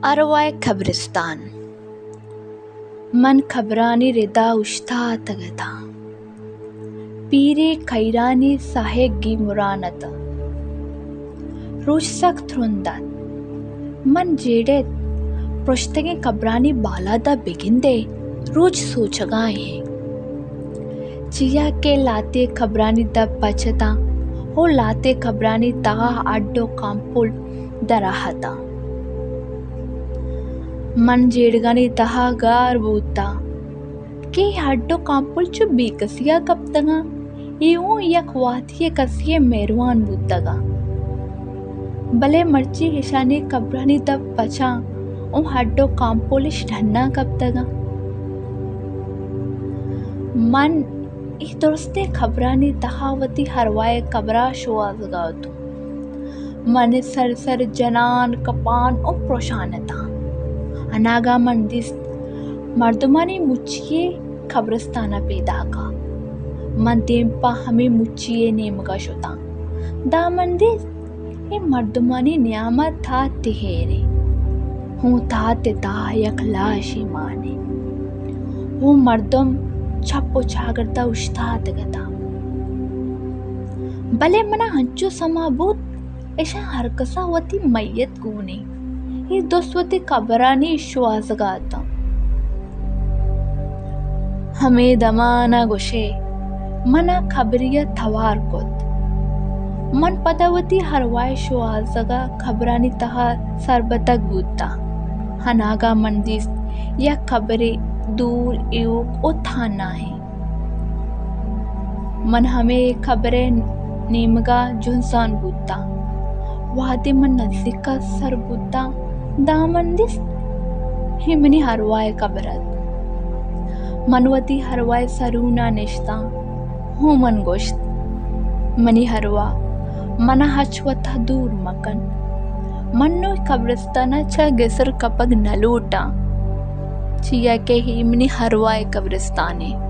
ارواہ قبرستان۔ من قبرانی ردا اوشتاتگ اتاں۔ پیریں کئیرانی ساہگ گیمران ات۔ روچ سک ترند ات۔ من جیڑت، پرشتگیں قبرانی بالاد ءَ بگندئے، روچ سوچگا ایں۔ چیا کہ لہتے قبرانی دپ پچ اتاں ءُ لہتے قبرانی تہا ہڈ ءُ کمپل درا اتاں۔ من جیڑگانی تہا گار بوتاں کہ اے ہڈ ءُ کمپل چو بے کسیا کپتگاں، اے اوں یک وہدی ءَ کسے ءِ مہروان بوتگاں، بلے مرچی اشانی قبرانی دپ پچاں ءُ ہڈ ءُ کمپل اش ڈنا کپتگاں۔ من اے درستیں قبرانی تہا وتی ارواہ ءِ قبر ءَ شوہازگا اتوں۔ من سر سر جنان، کپان ءُ پرشان اتاں۔ اناگہ من دیست مردمانی مچی یے قبرستان ءَ پیداک ات۔ من دیم پہ ہمے مچی یے نیمگا شتاں۔ داں من دیست اے مردمانی نیام ءَ تہتے ہیرے۔ ہوں تہتے تہا یک لاشے مانے۔ ہوں مردم چپ ءُ چاگرد ءَ اوشتاتگ اتاں۔ بلے منا انچو سما بوت، اشاں ہرکسا وتی میت گون ایں۔ اے درست وتی قبرانی شوہازگا اتاں۔ ہمے دمان ءَ گوشئے، من ءَ قبرے ءَ توار کت۔ من پدا وتی ارواہ ءِ شوہازگ ءَ قبرانی تہا سربتگ بوتاں۔ اناگہ من دیست یک قبرے دور، ایوک ءُ تہنا ایں۔ من ہمے قبر ءِ نیمگا جنزان بوتاں۔ وہدے من نزیکا سر بوتاں، داں من دیست اے منی ارواہ ءِ قبر ات۔ من وتی ارواہ ءِ سرون ءَ نشتاں ءُ من گوشت، منی ارواہ، من ءَ ہچ وتا دور مکن۔ من نوں اے قبرستان ءَ چہ گسر کپگ نہ لوٹاں، چیا کہ اے منی ارواہ ءِ قبرستان ایں۔